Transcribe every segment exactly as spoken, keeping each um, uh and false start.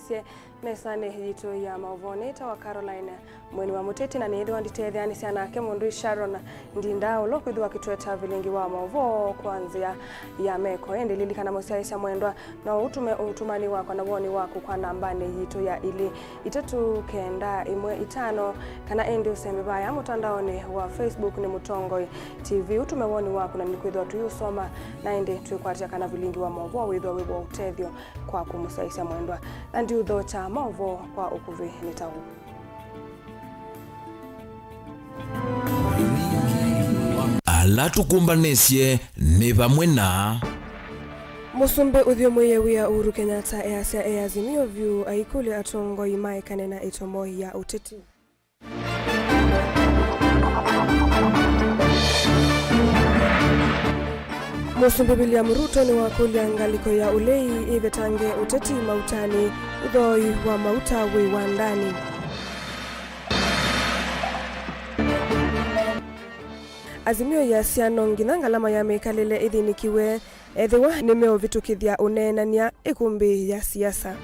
Sye mesanĩ yitũ ya maũvoo nĩtawa Caroline Mweni wa Mũteti, na nĩĩthĩwa nditetheanĩsya nake mũndũ Sharon Ndinda, ũla ũkwĩthĩwa akĩtũetea vilingi wa maũvoo kwa nzĩa ya meko. Ĩndĩ lilikana, mũsyaĩĩsya mwendwa, no ũtũme ũtũmani wa kana woni waku kwa nambanĩ yitũ ya ilĩ itatũ kenda ĩmwe itano, kana ĩndĩ ũsembe vaya mũtandaonĩ wa Facebook nĩ Mũtongoi T V. Ũtũme woni waku na nĩkwĩthĩwa tũiũsoma, na ĩndĩ twĩkwatya kana vilingi wa maũvoo wĩthĩwa wĩ wa ũtethyo kwaku mũsyaĩĩsya mwendwa. Na ndiũthokya maũvoo kwa ũkuvĩ nĩ ta ũũ. Ala tũkũmbanĩsye nĩ vamwe na. Mũsumbĩ ũthyũmũĩe wĩa Uhuru Kenyatta easya e Azimio vyũ aikũlya atongoi maekane na ĩtomo ya ũteti. Mũsumbĩ William Ruto nĩwakũlya ngalĩko ya ũlei ĩvetange ũteti mautanĩ, ũthoi wa mauta wĩ wandanĩ. Azimio yasya no nginya ngalama ya mĩkalĩle ĩthĩnĩkiwe ethĩwa nĩmeũvĩtũkĩthya ũneenany'a ĩkũmbĩ ya siasa.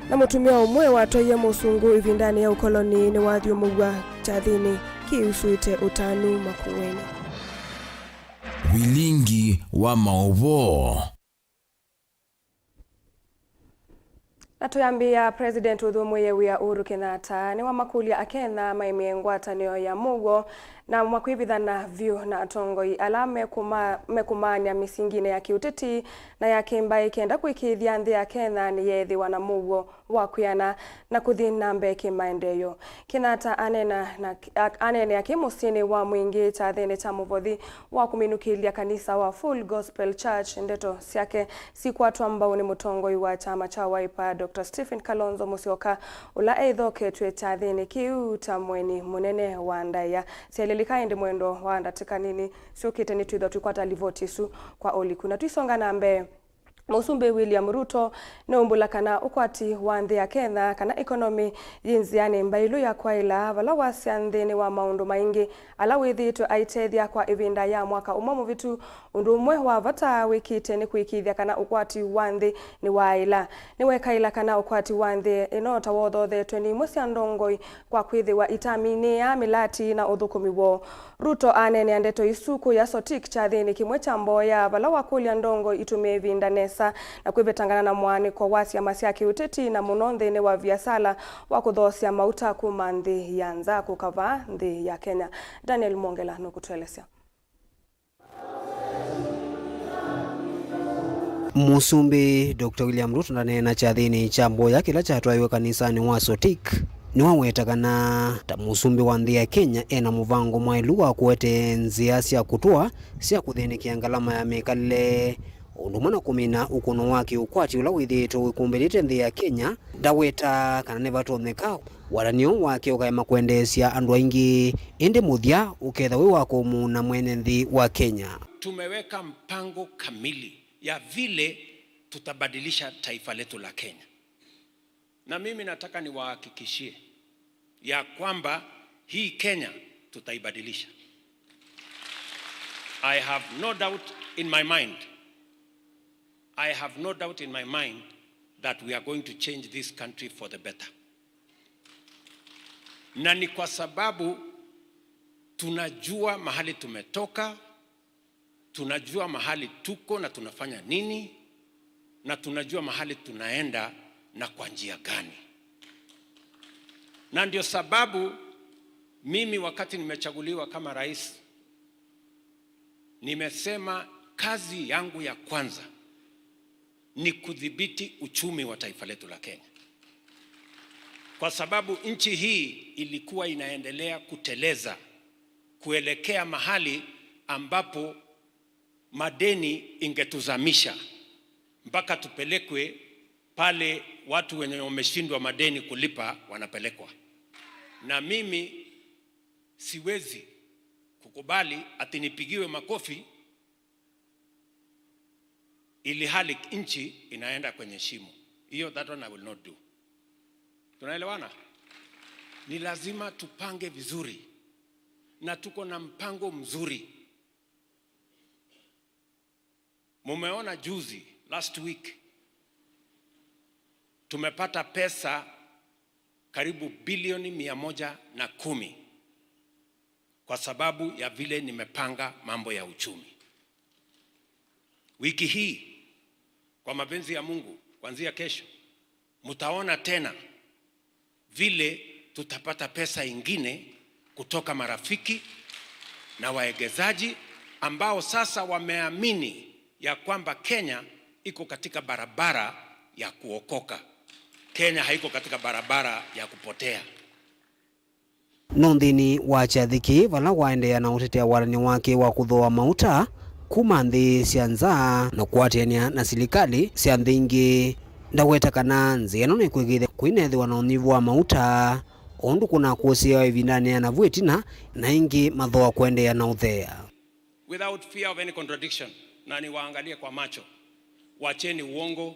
Na mũtumĩa ũmwe watwaie mũsũngũ ĩvindanĩ ya ũkoloni nĩwathyũmũw'a kyathĩnĩ kĩusũĩte ũtanu Makueni. Vilingi wa maũvoo. Na tũyambĩĩa, President ũthyũmũĩe wĩa Uhuru Kenyatta nĩwamakũlya Akenya maĩmĩe ngwatanĩo ya mũuo na makwĩvithana vyũ na atongoi ala mekũma-, mekũmaany'a mĩsinginĩ ya kĩũteti na ya kĩmbaĩ kenda kũĩkĩĩthya nthĩ ya Kenya nĩyeethĩwa na mũuo wa kwĩana na kũthi na mbee kĩmaendeeo. Kenyatta aneena na, a-, aneenea kĩ mũsyĩnĩ wa Mwingĩ kyathĩnĩ kya mũvothi wa kũminũkĩlya kanisa wa Full Gospel Church. Ndeto syake sikwatwa mbau nĩ mũtongoi wa kyama kya Wiper, Doctor Stephen Kalonzo Musyoka, ũla eithoketw'e kyathĩnĩ kĩu ta mũeni mũnene wa ndaĩa. Syaĩlĩlĩka ĩndĩ mwendo wa ndatĩka nini syũkĩte nĩtwĩthwa tũikwata livoti ĩsu kwa ũliku. Na tũisonga na mbee, Mũsumbĩ William Ruto nĩwaumbũla kana ũkwati wa nthĩ ya Kenya, kana economy, yĩ nzĩanĩ mbaĩlu ya kwaĩla, vala wasya nthĩnĩ wa maũndũ maingĩ ala wĩthĩĩtwe aitethya kwa ĩvinda ya mwaka ũmwe mũvĩtu, ũndũ ũmwe wa vata wĩkĩte nĩ kũĩkĩĩthya kana ũkwati wa nthĩ nĩwaaĩla. Nĩwekaĩla kana ũkwati wa nthĩ ĩno ta wothoothetwe nĩ imwe sya ndongoi kwa kwĩthĩwa itaminĩaa mĩlati na ũthũkũmi woo. Ruto aneenea ndeto isu kũya Sotik kyathĩnĩ kĩmwe kya mboya, vala wakũlya ndongoi itũmĩe ĩvinda nesa na kwĩvetangana na mũaanĩko wa syama sya kĩũteti, na mũno nthĩnĩ wa viasala wa kũthoosya mauta kuma nthĩ ya nza kũka vaa nthĩ ya Kenya. Daniel Mwongela nũkũtũelesya. Mũsumbĩ Doctor William Ruto ndaneena kyathĩnĩ kya mboya kĩla kyatwaiwe kanisanĩ wa Sotik. Nĩwaweta kana ta mũsumbĩ wa nthĩ ya Kenya ena mũvango mwaĩlu wa kũete nzĩa sya kũtũa sya kũthĩnĩkĩa ngalama ya mĩkalĩle, ũndũ ũmwe na kũmina ũkũno wa kĩũkwati ũla wĩthĩĩtwe wĩkumbĩlĩte nthĩ ya Kenya. Ndaweta kana nĩvatonyeka watanĩo wake ũkaema kwendeesya andũ aingĩ, ĩndĩ mũthya ũketha wĩ wa kũmũuna mwene nthĩ wa Kenya. Tumeweka mpango kamili ya vile tutabadilisha taifa letu la Kenya. Na mimi nataka niwahakikishie ya kwamba hii Kenya tutaibadilisha. I have no doubt in my mind. I have no doubt in my mind that we are going to change this country for the better. Na ni kwa sababu tunajua mahali tumetoka, tunajua mahali tuko na tunafanya nini, na tunajua mahali tunaenda na kwa njia gani. Na ndio sababu mimi, wakati nimechaguliwa kama rais, nimesema kazi yangu ya kwanza ni kudhibiti uchumi wa taifa letu la Kenya, kwa sababu nchi hii ilikuwa inaendelea kuteleza kuelekea mahali ambapo madeni ingetuzamisha mpaka tupelekwe pale watu wenye wameshindwa madeni kulipa wanapelekwa. Na mimi siwezi kukubali ati nipigiwe makofi ili hali nchi inaenda kwenye shimo. Hiyo, that one I will not do. Tunaelewana? Ni lazima tupange vizuri, na tuko na mpango mzuri. Mumeona juzi, last week, Tumepata pesa karibu bilioni mia moja na kumi kwa sababu ya vile nimepanga mambo ya uchumi. Wiki hii, kwa mapenzi ya Mungu, kuanzia kesho, mtaona tena vile tutapata pesa ingine kutoka marafiki na waegezaji ambao sasa wameamini ya kwamba Kenya iko katika barabara ya kuokoka. Kenya haiko katika barabara ya kupotea. No nthĩnĩ wa kyathĩ kĩĩ vala waendeea na ũtetea wathani wake wa kũthooa mauta kuma nthĩ sya nza na kũatĩanĩa na silikalĩ sya nthĩ ingĩ. Ndaweta kana nzĩa ĩno nĩkwĩkĩĩthya kũinethĩwa na ũnyivu wa mauta, o ũndũ kũnakũsĩĩawa ĩvindanĩ ya navu ĩtina, na ĩngĩ mathooa kũendeea na ũtheea. Without fear of any contradiction, na niwaangalie kwa macho, wacheni uongo,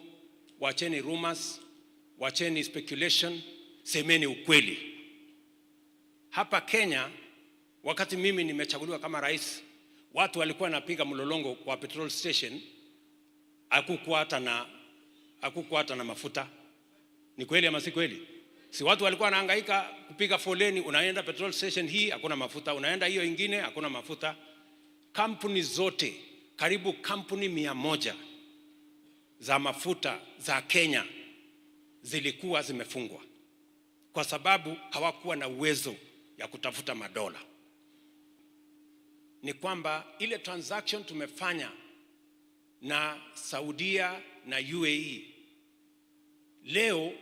wacheni rumors, wacheni speculation, semeni ukweli. Hapa Kenya, wakati mimi nimechaguliwa kama rais, watu walikuwa wanapiga mlolongo kwa petrol station, hakukuwa hata na, hakukuwa hata na mafuta. Ni kweli ama si kweli? Si watu walikuwa wanahangaika kupiga foleni, unaenda petrol station hii, hakuna mafuta, unaenda hiyo ingine, hakuna mafuta. Kampuni zote, karibu kampuni mia moja za mafuta za Kenya zilikuwa zimefungwa kwa sababu hawakuwa na uwezo ya kutafuta madola. Ni kwamba ile transaction tumefanya na Saudia na U A E, leo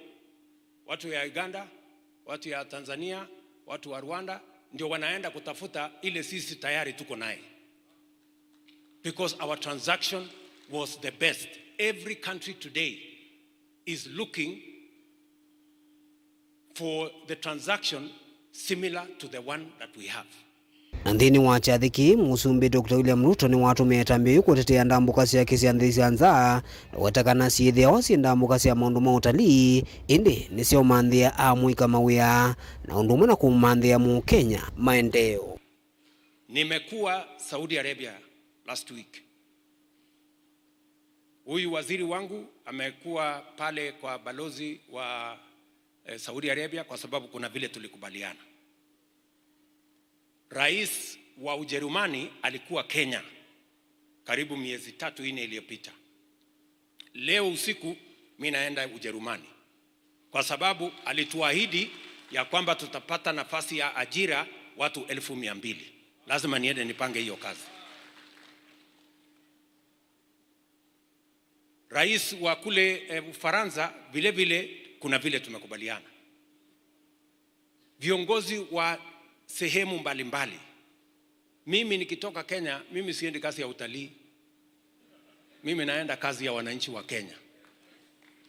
watu ya Uganda, watu ya Tanzania, watu wa Rwanda ndio wanaenda kutafuta ile sisi tayari tuko naye, because our transaction was the best. Every country today is looking for the transaction similar to the one that we have. Na nthĩnĩ wa kyathĩ kĩĩ, Mũsumbĩ Doctor William Ruto nĩwatũmĩe ĩtambya yĩu kũtetea ndambũka syake sya nthĩ sya nza, na weta kana syĩthĩawa syĩ ndambũka sya maũndũ ma ũtalii, ĩndĩ nĩsyaũmanthĩa amũika mawĩa, na ũndũ ũmwe na kũmanthĩa Mũkenya maendeeo. Nimekuwa Saudi Arabia last week. Huyu waziri wangu amekuwa pale kwa balozi wa, eh, Saudi Arabia kwa sababu kuna vile tulikubaliana. Rais wa Ujerumani alikuwa Kenya karibu miezi tatu, nne iliyopita. Leo usiku mi naenda Ujerumani kwa sababu alituahidi ya kwamba tutapata nafasi ya ajira watu elfu mia mbili. Lazima niende nipange hiyo kazi. Rais wa kule, eh, Ufaransa vile vile kuna vile tumekubaliana. Viongozi wa sehemu mbalimbali. Mimi nikitoka Kenya, mimi siendi kazi ya utalii. Mimi naenda kazi ya wananchi wa Kenya.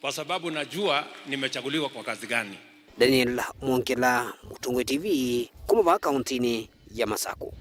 Kwa sababu najua nimechaguliwa kwa kazi gani. Daniel Mwongela, Mũtongoi T V, kuma vaa kauntinĩ ya Masaku.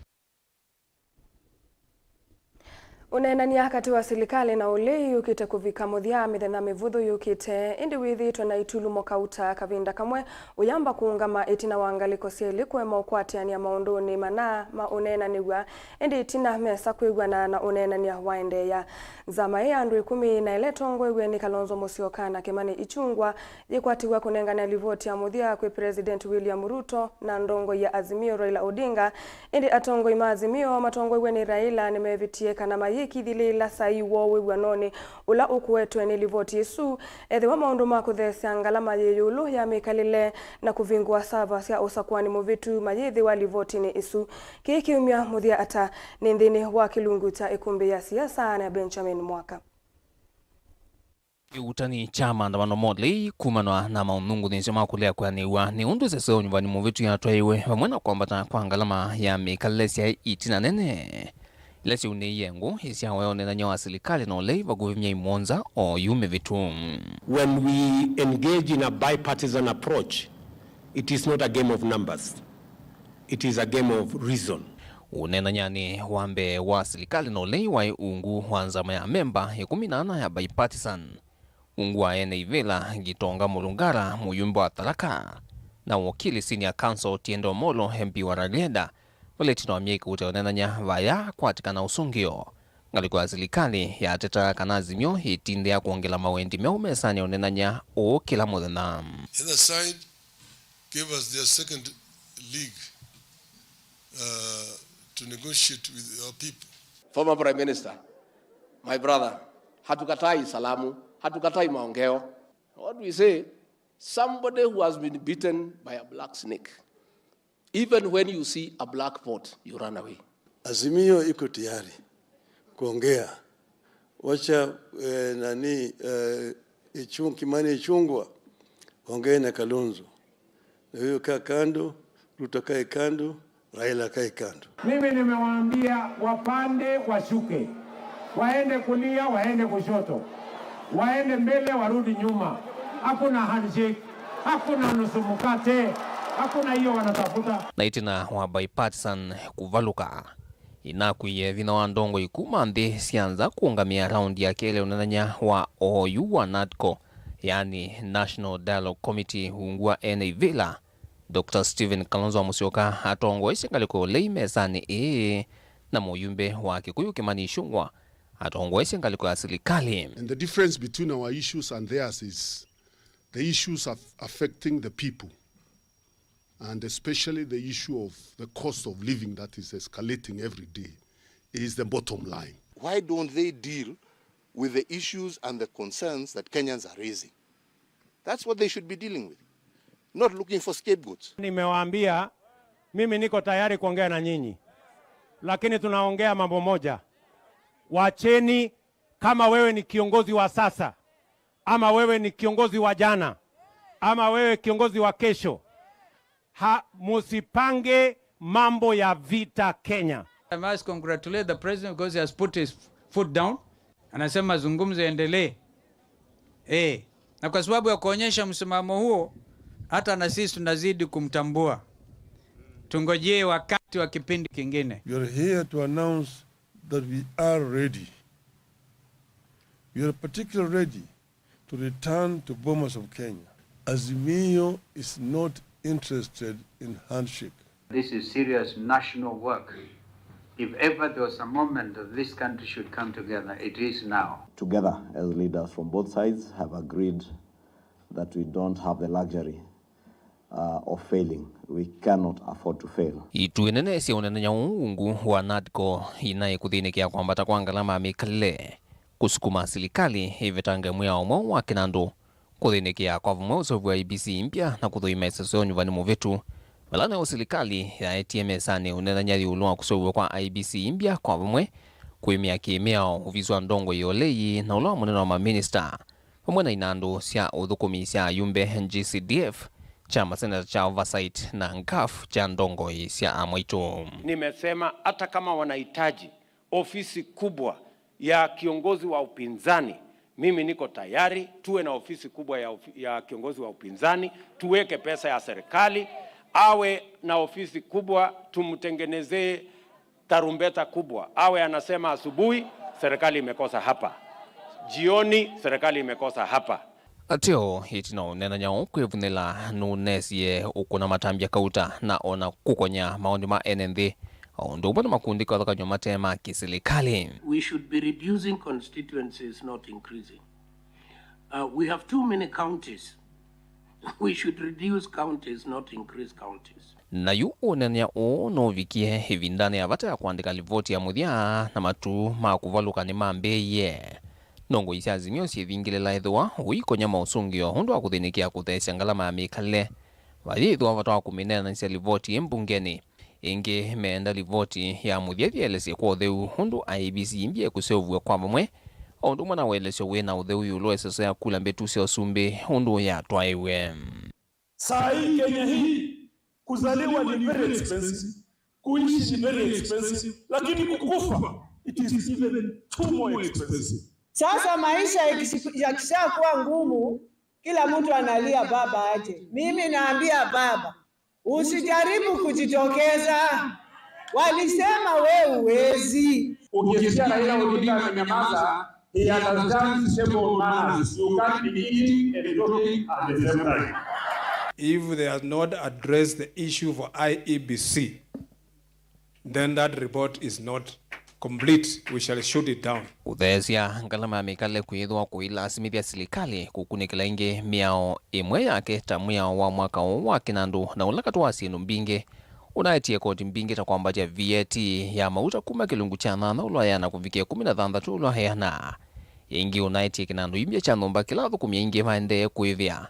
Ũneenany'a katĩ wa silikalĩ na ũlei yũkĩte kũvika mũthya mĩthenya mĩvũthũ yũkĩte, ĩndĩ wĩthĩĩtwe na itulumo kauta kavinda kamwe ũyamba kũũngama ĩtina wa ngalĩko syelĩ kũema ũkwatĩanĩa maũndũnĩ mana ma ũneenanĩw'a, ĩndĩ ĩtina mesa kwĩw'ana na ũneenany'a waendeea. Nzama ĩĩ ya andũ ĩkũmi na ĩla ĩtongoew'e nĩ Kalonzo Musyoka na Kĩmani Ichung'wah yĩkwatĩw'a kũnengane livoti ya mũthya kwĩ President William Ruto na ndongoi ya Azimio Raila Odinga. Ĩndĩ atongoi ma Azimio matongoew'e nĩ Raila nĩmevĩtie kana mayĩkĩthĩlĩĩla saii woo wĩw'anonĩ ũla ũkũetwe nĩ livoti ĩsu, ethĩwa maũndũ ma kũtheesya ngalama yĩ ĩũlũ ya mĩkalĩle na kũvingũa sava sya ũsakũani mũvĩtu mayĩthĩwa livotinĩ ĩsu. Kĩĩ kĩumya mũthya ata? Nĩ nthĩnĩ wa kĩlungu kya ĩkũmbĩ ya siasa na Benjamin Mwaka. Kĩuutani kya maandamano ma ũlei kumanwa na maũnungunĩsyo ma kũlea kwĩanĩw'a nĩ ũndũ ĩsese ya ũnyuvani mũvĩtu yatwaĩwe, vamwe na kwambata kwa ngalama ya mĩkalĩle syaĩ ĩtina nene ila syaunĩie ngũ ĩsyawa ya ũneenany'a wa silikalĩ na ũlei vakuvĩ myei mũonza oyu mĩvĩtu. When we engage in a bipartisan approach, it is not a game of numbers. It is a game of reason. Ũneenany'anĩ wa mbee wa silikalĩ na ũlei waĩ ungu wa nzama ya amemba ĩkũmi na ana ya bipartisan, ungu wa ene ivĩla Gitonga Mulungara, mũyumbe wa Tharaka, na wakili senior counsel Otiende Omollo, M P wa Rarieda, vala ĩtina wa myei kauta ya ũneenany'a vaya kwatĩkana ũsũngĩo. Ngalĩko ya silikalĩ yateta kana Azimio ĩtindĩa kwongela mawendi meũ mesanĩ ya ũnenany'a ũũ kĩla mũthenya. The other side gave us their second league, uh, to negotiate with our people. Former Prime Minister, my brother, hatukatai salamu, hatukatai maongeo. What we say, somebody who has been bitten by a black snake, even when you see a black pot, you run away. Azimio iko tayari kuongea. Wacha, eh, nani, eh, Ichung-, Kimani Ichung'wah ongee na Kalonzo. Na huyo kaa kando, Ruto kae kando, Raila kae kando. Mimi nimewaambia wapande, washuke, waende kulia, waende kushoto, waende mbele, warudi nyuma. Hakuna handshake, hakuna nusu mkate, hakuna hiyo wanatafuta. Na ĩtina wa bipartisan kũvalũka, ĩnakwie vinya wa ndongoi kuma nthĩ sya nza kũũngamĩa raundi ya kelĩ ya ũnenany'a wa oyu wa NADCO, yaani National Dialogue Committee, ungu wa ene ivĩla, Doctor Stephen Kalonzo wa Musyoka atongoesye ngalĩko ya ũlei mesanĩ ĩĩ na mũyumbe wa Kikuyu Kimani Ichung'wah atongoesye ngalĩko ya silikalĩ. And the difference between our issues and theirs is the issues of affecting the people, and especially the issue of the cost of living that is escalating every day is the bottom line. Why don't they deal with the issues and the concerns that Kenyans are raising? That's what they should be dealing with, not looking for scapegoats. Nimewaambia mimi niko tayari kuongea na nyinyi, lakini tunaongea mambo moja. Wacheni, kama wewe ni kiongozi wa sasa, ama wewe ni kiongozi wa jana, ama wewe kiongozi wa kesho, ha, musipange mambo ya vita Kenya. I must congratulate the president because he has put his foot down. Anasema mazungumzo yaendelee. Eh, na kwa sababu ya kuonyesha msimamo huo, hata na sisi tunazidi kumtambua. Tungojee wakati wa kipindi kingine. We are here to announce that we are ready. We are particularly ready to return to Bomas of Kenya. Azimio is not interested in handshake. This is serious national work. If ever there was a moment that this country should come together, it is now. Together, as leaders from both sides have agreed that we don't have the luxury, uh, of failing. We cannot afford to fail. Itu nene sya ũnenany'a ũũ ungu wa NADCO inaĩ kũthĩnĩkĩa kwambata kwa ngalama ya mĩkalĩle, kũsukuma silikalĩ ĩvetange mwĩao mweũ wa kĩnandũ, kũthĩnĩkĩa kwa vamwe ũseũvyo wa I E B C mbya na kũthũima ĩseso ya ũnyuvani mũvĩtu. Vala nayo silikalĩ yaetie mesanĩ ũnenany'a ĩũlũ wa kũseũvw'a kwa I E B C mbya kwa vamwe, kũĩmĩa kĩ-mĩao ovisi wa ndongoi ya ũlei na ũla wa mũnene wa maminista, vamwe na inandũ sya ũthũkũmi sya ayumbe, G C D F, kya maseneta kya Oversight, na ngaf kya ndongoi sya amwaitũ. Nimesema hata kama wanahitaji ofisi kubwa ya kiongozi wa upinzani, mimi niko tayari tuwe na ofisi kubwa ya ofi-, ya kiongozi wa upinzani, tuweke pesa ya serikali, awe na ofisi kubwa, tumtengenezee tarumbeta kubwa. Awe anasema asubuhi, serikali imekosa hapa. Jioni, serikali imekosa hapa. Ateo, ĩtina ũnenany'a ũũ kwĩvũnĩla, nũnesie ũkũna matambya kauta na ona kũkonya maoni ma ene nthĩ, o ũndũ ũmwe na makundi kathakanyo mate ma kĩsilikalĩ. We should be reducing constituencies, not increasing. Uh, we have too many counties. We should reduce counties, not increase counties. Na yu ũnenany'a ũũ nũvikie ĩvindanĩ ya vata ya kũandĩka livoti ya mũthya na matu ma kũvalũka nĩmambĩĩie. Ndongoi sya Azimio syĩvingĩlĩla ĩthĩwa ũikonya maũsũngĩo ũndũ wa kũthĩnĩkĩa kũtheesya ngalama ya mĩkalĩle. Vayĩthĩwa vata wa kũmĩneenanĩsya livoti ĩ mbungenĩ. Ĩngĩ, meenda livoti ya mũthya ĩelesye kwa ũtheu ũndũ I E B C mbya ĩkũseũvw'a kwa vamwe, o ũndũ ũmwe na ũelesyo wĩ na ũtheu ĩũlũ wa ĩseso ya kula mbĩtu sya ũsumbĩ ũndũ yatwaĩwe. Saa hii Kenya hii, kuzaliwa ni very expensive, kuishi ni very expensive, lakini kukufa, it is even too more expensive. Sasa maisha ikisi-, yakishakuwa ngumu, kila mtu analia baba aje. Mimi naambia baba, usijaribu kujitokeza. Walisema we huwezi. Ukisikia Raila Odinga amenyamaza, he understands table manners. You can't be eating and talking at the same time. If they have not addressed the issue for I E B C, then that report is not complete, we shall shoot it down. Kũtheesya ngalama ya mĩkalĩle kwĩthĩwa kũilasimĩthya silikalĩ kũkunĩkĩla ĩngĩ mĩao ĩmwe yake ta mwĩao wa mwaka ũũ wa kĩnandũ na ũla katĩ wa syĩndũ mbingĩ ũnaetie koti mbingĩ ta kwambatya V A T ya mauta kuma kĩlungu kya nyanya ũla wĩ ĩana kũvikĩa ĩkũmi na thanthatũ ũla wĩ ĩana. Ĩngĩ ũnaetie kĩnandũ imbya kya nyũmba kĩla athũkũmi aingĩ maendee kũĩvĩa.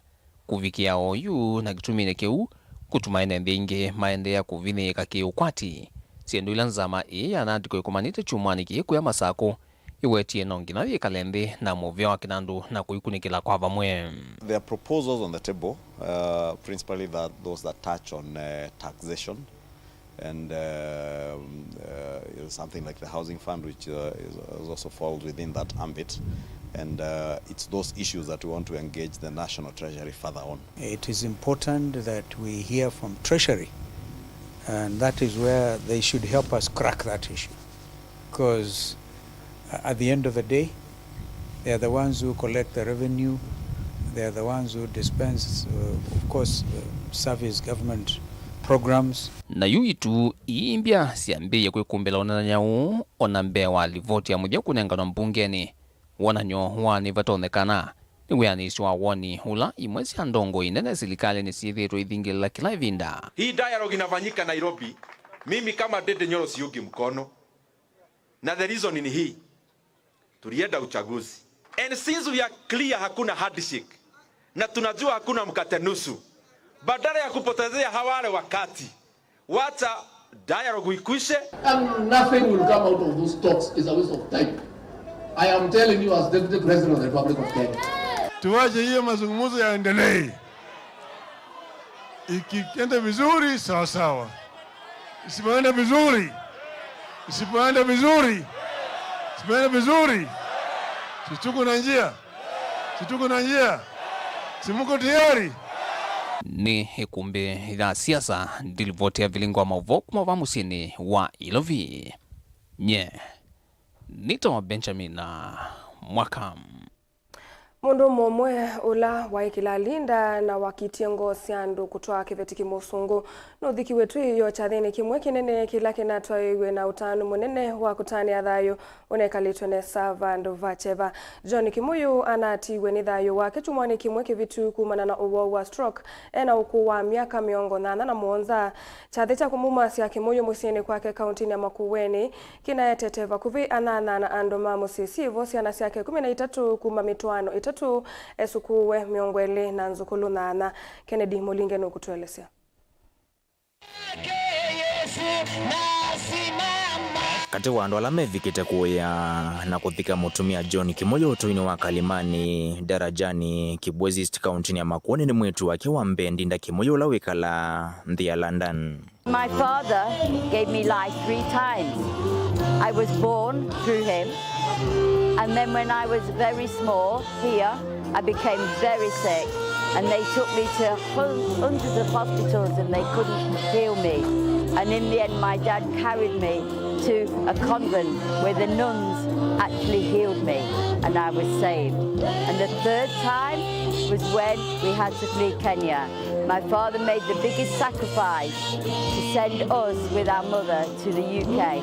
Kũvikĩa oyu na kĩtuminĩ kĩu, kũtuma ene nthĩ ingĩ maendeea kũvinyĩĩka kĩ-ũkwati. Syĩndũ ila nzama ĩĩ ya Natco ĩkomanĩte kyumwanĩ kĩĩ kũya Masakũ ĩwetie no nginya yĩkale nthĩ na mũvĩa wa kĩnandũ na kũikunĩkĩla kwa vamwe. There are proposals on the table, uh, principally that those that touch on uh, taxation. And um, uh, something like the housing fund, which uh, is, is also falls within that ambit. And uh, it's those issues that we want to engage the National Treasury further on. It is important that we hear from Treasury, and that is where they should help us crack that issue. Because uh, at the end of the day, they are the ones who collect the revenue, they are the ones who dispense, uh, of course, uh, service government programs. Na yu itu iimbya syambĩĩe kwĩkũmbĩla ũneenany'a ũũ o na mbee wa livoti ya mũthya kũnenganwa mbungenĩ. Wonany'o wa nĩvatonyekana nĩ wĩanĩsyo wa woni ũla imwe sya ndongoi nene silikalĩnĩ syĩthĩĩtwe ithingĩlĩla kĩla ĩvinda. Hii dialogue inafanyika Nairobi, mimi kama Ndindi Nyoro siungi mkono, na the reason ni hii. Tulienda uchaguzi. And since we are clear, hakuna handshake. Na tunajua hakuna mkate nusu. Badala ya kupotezea hawa wale wakati, wacha dialogue ikwishe. And nothing will come out of those talks. It's a waste of time. I am telling you as Deputy President of the Republic of Kenya. Tuwache hiyo mazungumzo yaendelee. Ikienda vizuri, sawa sawa. Isipoenda vizuri, isipoenda vizuri, isipoenda vizuri, si tuko na njia, si tuko na njia, si muko tayari? Nĩ ĩkumbĩ ya siasa, ndilivoti ya vilingo wa maũvoo kuma va mũsyĩnĩ wa Ilovi. Nye nĩtawa Benjamin Mwaka. Mũndũ mũmwe ũla waĩ kĩlalinda na wakitie ngoo sya andũ kũtwaa kĩveti kĩmũsũngũ nũthikiw'e twĩ yo kyathĩnĩ kĩmwe kĩnene kĩla kĩnatwaĩiw'e na ũtanu mũnene wa kũtanĩa thayũ ũnekalĩtwe nesa vandũ va kyeva. John Kĩmũyũ anatiiwe nĩ thayũ wake kyumwanĩ kĩmwe kĩvitu kumana na ũwau wa stroke e na ũkũũ wa myaka mĩongo nyanya na mũonza. Kyathĩ kya kũmumasya Kĩmũyũ mũsyĩnĩ kwake kauntinĩ ya Makueni kĩnaetete vakuvĩ anyanya na andũ ma mũsyĩ syĩvo syana syake ĩkũmi na itatũ kuma mĩtwaano ĩtatũ, esukũũe mĩongo ĩlĩ na nzũkũlũ nyanya. Kennedy Mũlinge nũkũtũelesya. Katĩ wa andũ ala mevikĩte kũĩa na kũthika mũtumĩa John Kĩmũyũ ũtũinĩ wa Kalimani, Darajani, Kibwezi East, kauntinĩ ya Makueni nĩ mwĩĩtu wake wa mbee Ndinda Kĩmũyũ ũla wĩkalaa nthĩ ya London. My father gave me life three times. I was born through him, and then when I was very small here, I became very sick, and they took me to hun- hundreds of hospitals and they couldn't heal me. And in the end, my dad carried me to a convent where the nuns actually healed me, and I was saved. And the third time was when we had to flee Kenya. My father made the biggest sacrifice to send us with our mother to the U K,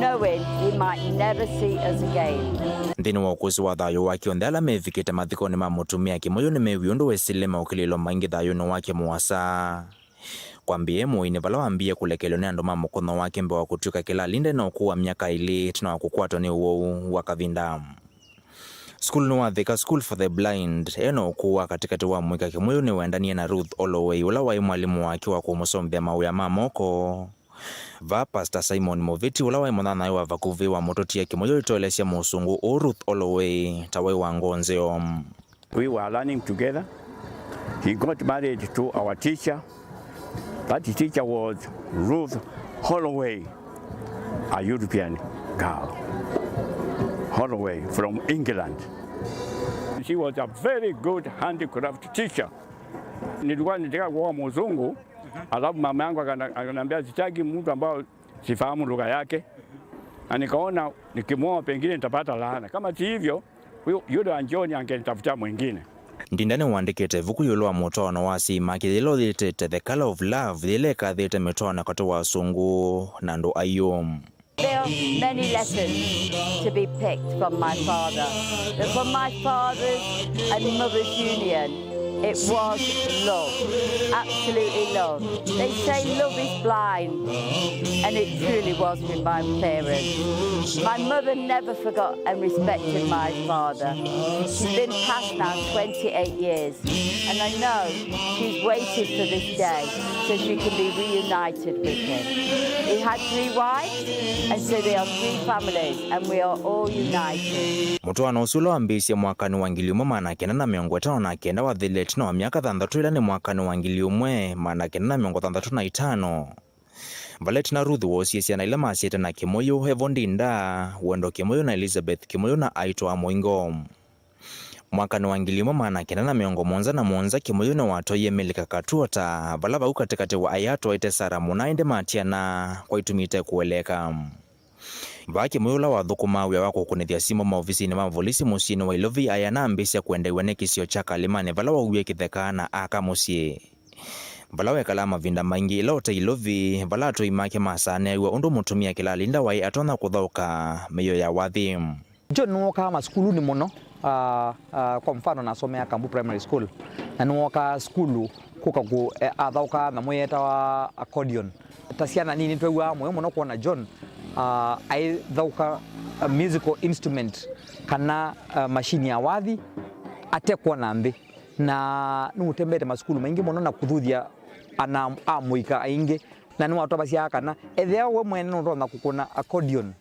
knowing he might never see us again. Nthĩnĩ wa ũkũsĩ wa thayũ wake, onthe ala mevikĩte mathikonĩ ma mũtumĩa Kĩmũyũ nĩmewie ũndũ wesĩle maũkĩlĩĩlo maingĩ thayũnĩ wake mũasa. Kwambĩĩa e mũĩnĩ vala wambĩĩe kũlekelw'a nĩ andũ ma mũkũnyo wake mbee wa kũtw'ĩka kĩlalinda na ũkũũ wa myaka ĩlĩ ĩtina wa kũkwatwa nĩ ũwau wa kavinda. Sukulu nĩ wa Thika School for the Blind, e na ũkũũ wa katĩkatĩ wa mũika Kĩmũyũ nĩwendanie na Ruth Holloway, ũla waĩ mwalimũ wake wa kũmũsomethya mawĩa ma moko. Vaa Pastor Simon Mũvĩti, ũla waĩ mũnyanyae wa vakuvĩ wa mũtũtie Kĩmũyũ, ũitoelesya mũsũngũ ũũ Ruth Holloway ta waĩ wa ngoo nzeo. We were learning together. He got married to our teacher. That teacher was Ruth Holloway, a European girl. Holloway from England. She was a very good handicraft teacher. Nilikuwa nitaka kuoa mzungu, alafu mama yangu akana- akaniambia sitaki mtu ambao sifahamu lugha yake. Na nikaona nikimwoa pengine nitapata laana. Kama si hivyo, huyo- yule wa Njoni angenitafutia mwingine. Ndinda nĩwandĩkĩte ĩvuku ĩũlũ wa mũtwaano wa asyai make yĩla ũyĩtĩte The Color of Love, yĩla ĩkathĩte mĩtwaano katĩ wa asũngũ na andũ aiũ. Many lessons to be picked from my father, but from my father's and mother's union, it was love, absolutely love. They say love is blind, and it truly was with my parents. My mother never forgot and respected my father. She's been passed now twenty-eight years, and I know she's waited for this day so she can be reunited with him. He had three wives, and so they are three families, and we are all united. Mũtwaano ũsu ũla wambĩĩisye mwakanĩ wa ngili ĩmwe maana kenda na mĩongo ĩtano na kenda wathela ĩtina wa myaka thanthatũ, ĩla nĩ mwakanĩ wa ngili ĩmwe maana kenda na mĩongo thanthatũ na ĩtano. Vala ĩtina Ruth woosie syana ila masyaĩte na Kĩmũyũ, Evo Ndinda, Wendo Kĩmũyũ na Elizabeth Kĩmũyũ na aitwa a mũingo. Mwakanĩ wa ngili ĩmwe maana kenda na mĩongo mũonza na mũonza, Kĩmũyũ nĩwatwaie Milka Katuota, vala vau katĩkatĩ wa aĩ atwaĩte Sarah Mũna, ĩndĩ matiana kwa itumi ite kũeleeka. Vaa Kĩmũyũ, ũla wathũkũmaa wĩa wa kũkũnĩthya simũ maovisinĩ ma volisi mũsyĩnĩ wa Ilovi, aĩ anambĩĩsya kwendeew'a nĩ kĩsio kya Kalimani, vala wauwie kĩtheka na aka mũsyĩ. Vala wekalaa mavinda maingĩ ĩla ũte Ilovi, vala atũi make masaanĩaw'a ũndũ mũtumĩa kĩlalinda waĩ atonya kũthaũka mĩio ya wathi. John nĩwookaa masukulunĩ mũno, ah, ah, kwa mfano, nasomea Kambu Primary School, na nĩwookaa sukulu kũka kũ, eh, athaũkaa nyamũ yeetawa accordion. Ta syana nini, nĩtwew'aa mũyo mũno kwona John, ah, aithaũka, ah, musical instrument kana, ah, mashini ya wathi ate kwona nthĩ. Na nĩũtembete masukulu maingĩ mũno na kũthuthya ana a mũika aingĩ, na nĩwatavasya kana ethĩwa we mwene nũtonya kũkũna accordion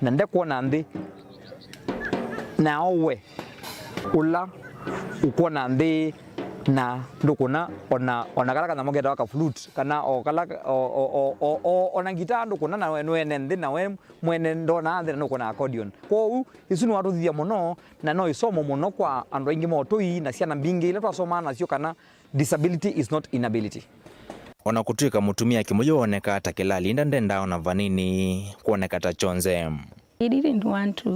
na ndekwona nthĩ, na we ũla ũkwona nthĩ na ndũkũna ona, ona kala kanyamũ ketawa ka flute, kana o kala, o, o, o, o, o, ona ngitaa ndũkũna, na we nũene nthĩ, na we mwene ndonaa nthĩ na nũkũna accordion. Kwoou, isu nĩwatũthithya mũno, na no ĩsomo mũno kwa andũ aingĩ ma ũtũi na syana mbingĩ ila twasomaa nasyo, kana disability is not inability. Ona kũtw'ĩka mũtumĩa Kĩmũyũ oonekaa ta kĩlalinda, ndendaa ona vanini kwoneka ta kyonze. He didn't want to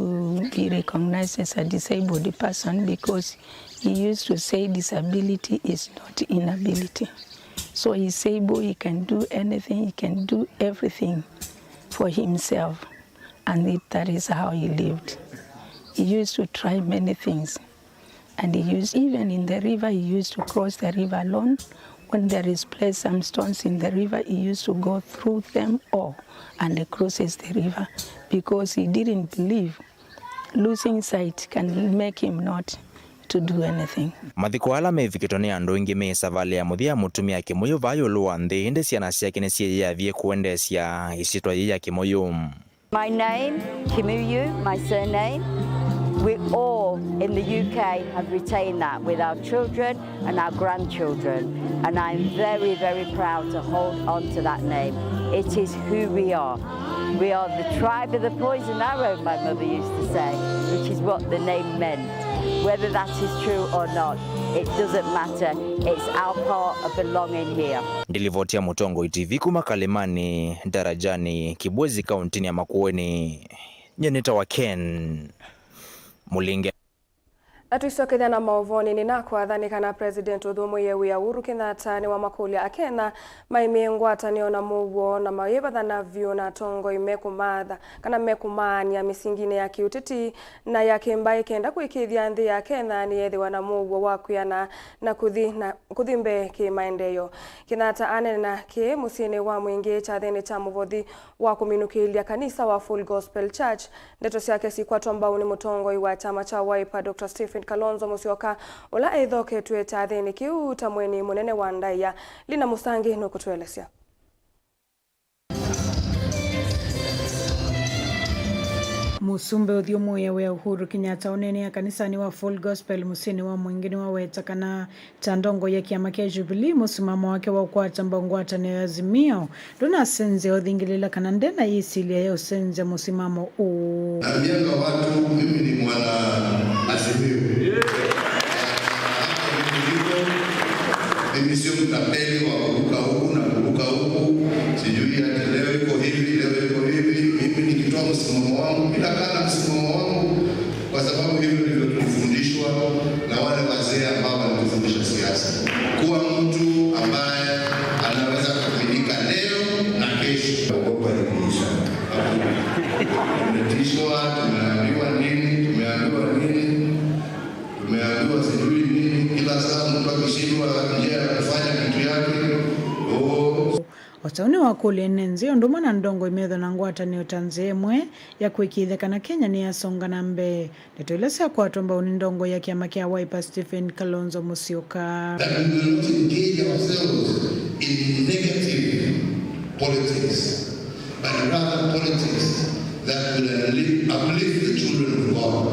be recognized as a disabled person because he used to say disability is not inability. So he's able, he can do anything, he can do everything for himself. And it, that is how he lived. He used to try many things. And he used, even in the river, he used to cross the river alone. When there is placed some stones in the river, he used to go through them all and he crosses the river because he didn't believe losing sight can make him not to do anything. Mathiko ala mevikĩtwe nĩ andũ aingĩ me savalĩ ya mũthya ya mũtumĩa Kĩmũyũ vaa ĩũlũ wa nthĩ, ĩndĩ syana syake nĩsyĩyĩavie kũendeesya ĩsyĩtwa yĩĩ ya Kĩmũyũ. My name, Kimuyu, my surname. We all in the U K have retained that with our children and our grandchildren, and I'm very, very proud to hold on to that name. It is who we are. We are the tribe of the poison arrow, my mother used to say, which is what the name meant. Whether that is true or not, it doesn't matter. It's our part of belonging here. Ndilivoti ya Mũtongoi T V kuma Kalimani, Darajani, Kibwezi, kauntinĩ ya Makueni. Nyie nĩtawa Ken Mũlinge. Na tũisokethya na maũvoonĩ, nĩ na kwathanĩ kana President ũthũmũie wĩa Uhuru Kenyatta nĩwamakũlya Akenya maimĩe ngwatanĩo na mũuo na mayĩvathana vyũ na atongoi mekũmaatha kana mekũmaany'a mĩsinginĩ ya kĩũteti na ya kĩmbaĩ kenda kũĩkĩĩthya nthĩ ya Kenya nĩyethĩwa na mũuo wa kwĩana na kũthi na kũthi mbee kĩ maendeeo. Kenyatta aneena kĩĩ mũsyĩnĩ wa Mwingĩ kyathĩnĩ kya mũvothi wa kũminũkĩĩlya kanisa wa Full Gospel Church. Ndeto syake sikwatwa mbau nĩ mũtongoi wa kyama kya Wiper, Doctor Stephen Kalonzo Musyoka, ũla ethoketw'e kyathĩnĩ kĩu ta mũeni mũnene wa ndaĩa. Lina Mũsangi nũkũtũelesya. Mũsumbĩ ũthyũmũĩe wĩa Uhuru Kenyatta ũneenea kanisanĩ wa Full Gospel mũsyĩnĩ wa Mwingĩ nĩwaweta kana ta ndongoi ya kĩama kya Jubilee, mũsimamo wake wa ũkwata mbau ngwatanĩo ya Azimio ndũnasenzya ũthingĩlĩla kana nde na yĩsilya ya ũsenzya mũsimamo ũũ. Naambianga watu, mimi ni mwana Azimio. Mimi sio mtapeli wa kuruka huku na kuruka huku, sijui ati leo iko hivi, leo iko hivi. Mimi nikitoa msimamo wangu, mimi nakaa na msimamo wangu, kwa sababu hivyo ndivyo tulifundishwa na wale wazee ambao walitufundisha siasa. Kuwa mtu ambaye anaweza kuaminika leo na kesho. Ogopa iliisha. Mtu akishindwa njia ya kufanya kitu yake, oh. Osauni wakũlya ene nzĩ ũndũ ũmwe na ndongo imetho na ngwatanĩo ta nzĩa ĩmwe ya kũĩkĩĩthya kana Kenya nĩyasonga na mbee. Ndeto ila syakwatwa mbau nĩ ndongo ya kĩama kya Wiper Stephen Kalonzo Musyoka. That we will not engage ourselves in negative politics, but rather politics that will uplift, uplift the children of God.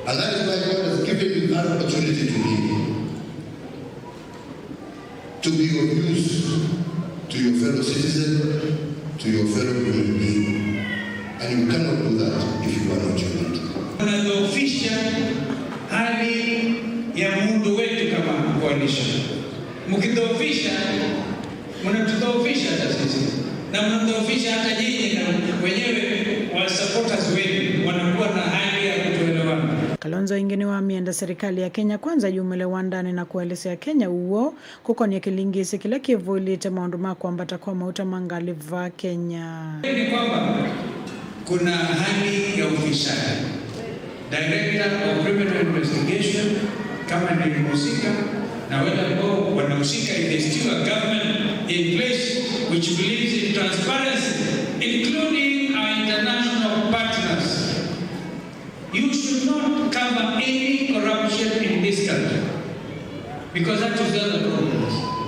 And that is why God has given you that opportunity to be, to be of use to your fellow citizen, to your fellow human being. And you cannot do that if you are not united. Mnadhoofisha hali ya muundo wetu kama coalition. Mkidhoofisha, mnatudhoofisha hata sisi. Na mnadhoofisha hata nyinyi na wenyewe wa supporters wenu wanakuwa na hali ya kutoelewana. Kalonzo ĩngĩ nĩwamĩenda serikali ya Kenya Kwanza yumĩle wandanĩ na kũelesya Kenya ũw'o kũkonĩa kĩlingĩsĩ kĩla kĩvũĩlĩte maũndũ ma kwambata kwa mauta ma ngalĩ vaa Kenya. Ni kwamba kuna hali ya ufisadi. Director of Criminal Investigation, kama ni mhusika, na wale ambao wanahusika, if there's still a government in place which believes in transparency, including our international partners. You should not cover any corruption in this country, because that is the other problem.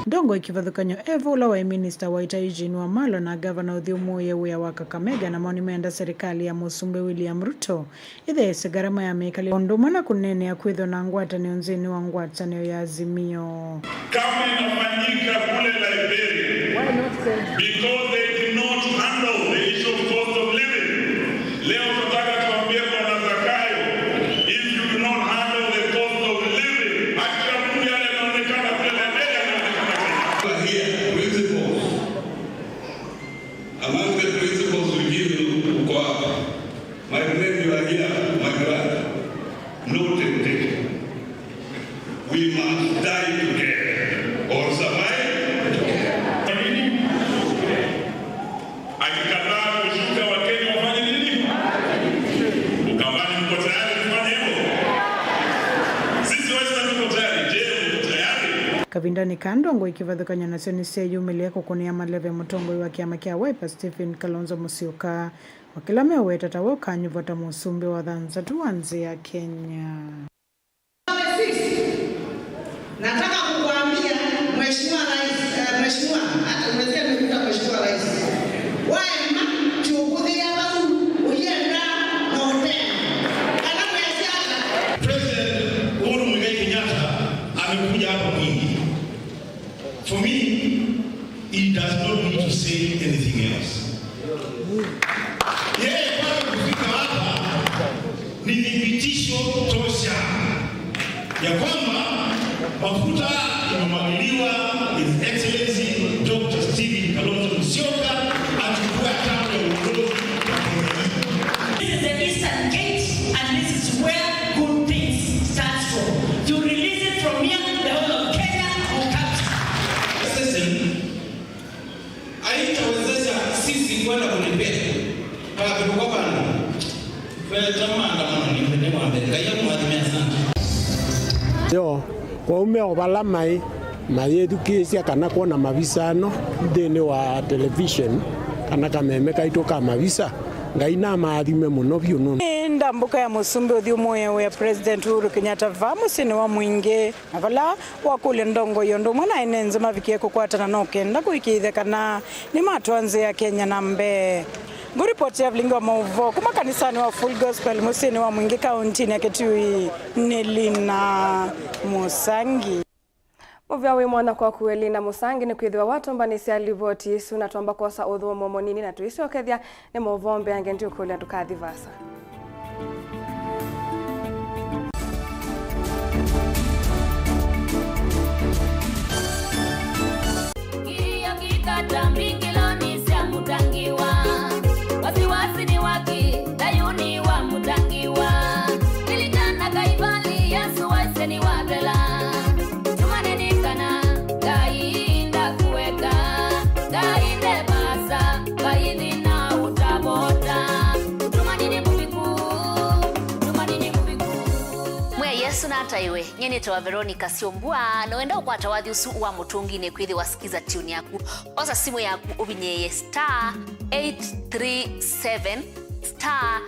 Ndongo ya kĩvathũkany'o e vo ũla waĩ minista wa ita Eugene Wamalwa na ngavana ũthyũmũĩe wĩa wa Kakamega namo nĩmeenda serikali ya Mũsumbĩ William Ruto ĩtheesye ngarama ya mĩkalĩle ũndũ ũmwe na kũneenea kwĩthwa na ngwatanĩo nthĩnĩ wa ngwatanĩo ya Azimio. Kama inafanyika kule Liberia, because they did not handle the issue of cost of living. Leo tunataka tuambie Bwana Zakayo, if you do not handle the cost of living, hata mtu yale anaonekana kule Liberia anaonekana Kenya. Here, principles. Among the principles we give you, uko hapa. My friend, you are here, my brother. No temptation. We must die together or survive together. Akikataa kushuka, Wakenya wafanye nini? Ukambani, mko tayari kufanya hivyo? Sisi Western tuko tayari. Je, mko tayari? Kavindanĩ kaa ndongo ya kĩvathũkany'o nasyo nĩsyeyumĩlĩe kũkũnĩa maleve mũtongoi wa kĩama kya Wiper Stephen Kalonzo Musyoka. Wa kĩla meũweta ta we ũkanyuvwa ta mũsumbĩ wa thanthatũ wa nthĩ ya Kenya. Number six, nataka kukuambia, Mheshimiwa Rais, eh, Mheshimiwa, hata umesikia nimekuita Mheshimiwa Rais. Waema, kiukuthia bau, ukienda na utena. Kana mwezi hata. President Uhuru Muigai Kenyatta amekuja hapa mwingi. For me, he does not need to say anything else. Yeye kwake kufika hapa ni thibitisho tosha ya kwamba mafuta imemwagiliwa His Excellency Doctor Stephen Kalonzo Musyoka achukue hatamu ya uongozi wa Kenya hii. This is the Eastern Gate, and this is where good things start from. You release it from here, the whole of Kenya will capture. Session haitawezesha sisi kwenda kulipia. Kwa kutoka bana. Kwa tamanda mwana ni mwende mwambe. Kaya mwathime, asante. Yo, kwa ume o vala mai, mayĩthukĩĩsya kana kwona mavisa ano nthĩnĩ wa television kana kameme kaitũ ka mavisa, Ngai namaathime mũno vyũ nũndũ. Nĩ ndambũka ya mũsumbĩ ũthyũmũĩe wĩa President Uhuru Kenyatta vaa mũsyĩnĩ wa Mwingĩ, na vala wakũlya ndongoi ũndũ ũmwe na ene nzĩ mavikie kũkwatana no kenda kũĩkĩĩthya kana nĩmatwaa nzĩ ya Kenya na mbee. Ngũripoti ya vilingi wa maũvoo kuma kanisanĩ wa Full Gospel mũsyĩnĩ wa Mwingĩ kauntinĩ ya Kitui nĩ Lina Mũsangi. Mũvea wĩ mwanya kwaku, Elina Mũsangi, nĩkwĩthĩwa watũmbanĩsya livoti ĩsu, na twamba kwosa ũthũmũo mũnini na tũisyokethya nĩ maũvoo mbeange. Ndiũkũlya ndũkathi vaasa. Ngii yakikata mbingĩlonĩ sya Mũtangiwa. Wasiwasi ni waki thayuni wa Mũtangiwa. Lilikana kaivali Yesu waisye nĩwathela. Tumaini nĩ kana Ngai ndakũeka, Ngai nde vaasa, Ngai thĩna ũtavota. Tumaini nĩ mũvika Ewe, nyie nĩtawa Veronica Syombua, na wenda ũkwata wathi ũsu wa Mũtũnginĩ kwĩthĩwa Skiza Tune yaku, osa simũ yaku ũvinyĩĩe star eight three seven star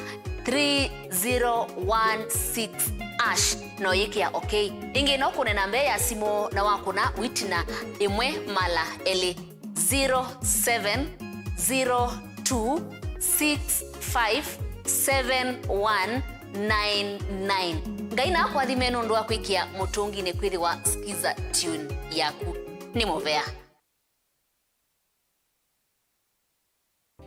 three zero one six hash, na ũyĩkĩa okay. Ĩngĩ no kũne namba ya simũ na wakũna wĩtina ĩmwe mala elĩ. Zero seven zero two six five seven one nine nine. Ngai nakũathime nũndũ wa kwĩkĩa Mũtũnginĩ kwĩthĩwa Skiza Tune yaku. Nĩ mũvea.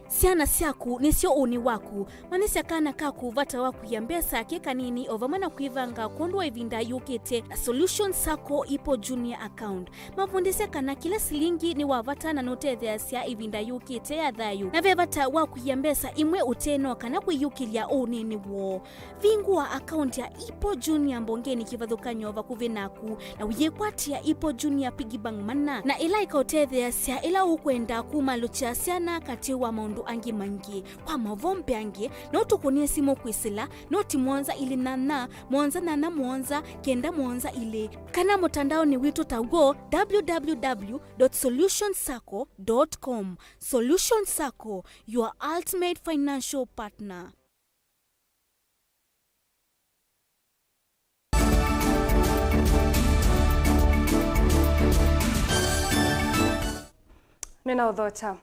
Syana syaku nĩsyo ũnĩ waku. Manyĩsya kana kaku vata wa kũia mbesa ke kanini o vamwe na kwĩvanga kwondũ wa ĩvinda yũkĩte na Solution Sacco Ipo Junior Account. Mavundĩsye kana kĩla silingi nĩ wa vata na nũtetheeasya ĩvinda yũkĩte ya thayũ. Na ve vata wa kũia mbesa imwe ũteno kana kwĩyũkĩlya ũnĩnĩ woo. Vingũa akaunti ya Ipo Junior mbongenĩ kĩvathũkany'o vakuvĩ naku, na ũyĩkwatĩa Ipo Junior Piggy Bank mana, na ĩla ĩkaũtetheeasya ĩla ũkwenda kumalũkya syana katĩ wa maũndũ angĩ maingĩ. Kwa mavo mbeange, no tũkũnĩe simũ kwĩsĩla noti mũonza ilĩ nyanya, mũonza nyanya mũonza, kenda mũonza ilĩ, kana mũtandaonĩ witũ ta w'o, www dot solution sacco dot com. Solution Sacco, your ultimate financial partner. Nĩnaũthokya.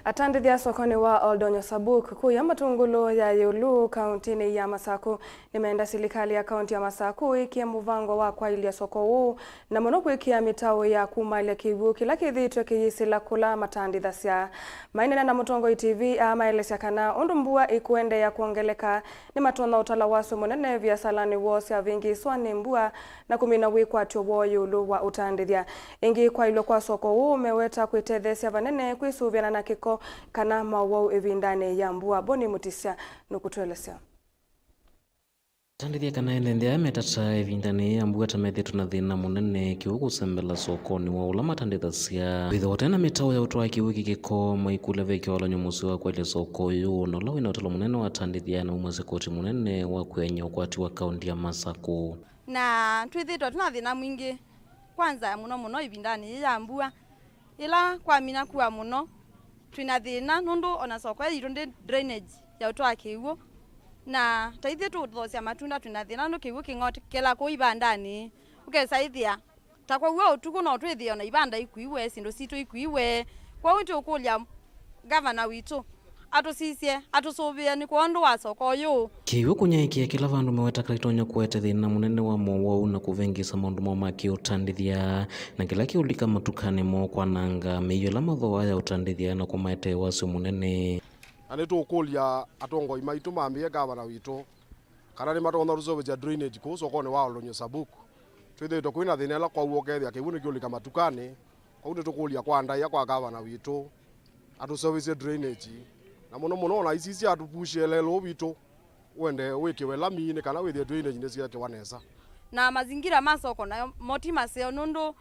Atandĩthya sokonĩ wa Oldonyo Sabuk kũya Matungulu ya ĩũlũ kauntinĩ ya Masaku nĩmeenda silikalĩ ya kaunti ya Masaku ĩkĩe mũvango wa kwaĩlya soko ũũ, na mũno kwĩkĩa mĩtaũ ya kumalya kĩw'ũ kĩla kĩthĩĩtwe kĩyĩsĩla kũla matandĩthasya. Maineena na Mũtongoi T V, aa maelesya kana ũndũ mbua ĩkũendeea kwongeleka, nĩmatonya ũtala wasyo mũnene viasalanĩ woo syavĩngĩĩswa nĩ mbua na kũmina wĩkwatyo woo ĩũlũ wa ũtandĩthya. Ĩngĩ, kwaĩlw'a kwa soko ũũ meweta kwĩtetheesya vanene kwĩsũvĩana na kĩko kana mowau ĩvindanĩ ya mbua. Boni Mũtisya nũkũtũelesya. Atandĩthya kana ene nthĩ aya metata ĩvindanĩ ya mbua ta methĩĩtwe na thĩna mũnene kĩw'ũ kũsembela sokonĩ wa ũla matandĩthasya. Kwĩthĩwa ũte na mĩtaũ ya ũtwaa kĩw'ũ kĩ kĩko, maikũlya ve kĩvalany'o mũseo wa kwaĩlya soko ũyũ, na ũla wĩna ũtalo mũnene wa atandĩthya na umasya koti mũnene wa kwĩany'a ũkwati wa kaunti ya Masaku. Na twĩthĩĩtwe twĩ na thĩna mwingĩ, kwanza mũno mũno ĩvindanĩ yĩĩ ya mbua. Ĩla kwamina kua mũno, twĩ na thĩna nũndũ ona soko ĩĩ yitũ ndĩ drainage ya ũtwaa kĩw'ũ, na ta ithyĩ tũũthosya matunda twĩ na thĩna nũndũ kĩw'ũ kĩng'otekela kũu ivandanĩ. Ũkesa ĩthĩa ta kwaua ũtukũ no twĩthĩe ona ivanda ikuiwe, syĩndũ sitũ ikuiwe. Kwoou nĩtũkũlya ngavana witũ atũsisye, atũsũvĩe nĩ kwondũ wa soko ũyũ. Kĩw'ũ kũnyaĩĩkĩa kĩla vandũ meweta kana itonya kũete thĩna mũnene wa mowau na kũvĩngĩĩsa maũndũ moo ma kĩũtandĩthya, na kĩla kĩũlika matukanĩ moo kwananga mĩio ĩla mathooaa ya ũtandĩthya na kũmaetee wasyo mũnene. Na nĩtũkũlya atongoi maitũ mambĩĩe ngavana witũ kana nĩmatonya tũseũvĩsya drainage kũu sokonĩ wa Oldonyo Sabuk. Twĩthĩĩtwe kwĩ na thĩna ĩla kwaua ũkethĩa kĩw'ũ nĩkĩũlika matukanĩ. Kwoou nĩtũkũlya kwa ndaĩa kwa ngavana witũ atũseũvĩsye drainage, na mũno mũno ona isisya atũpushie lelũ witũ ũende wĩkĩwe lami nĩ kana wĩthĩe drainage nĩsyekĩwa nesa. Na mazingira ma soko nayo mo ti maseo nũndũ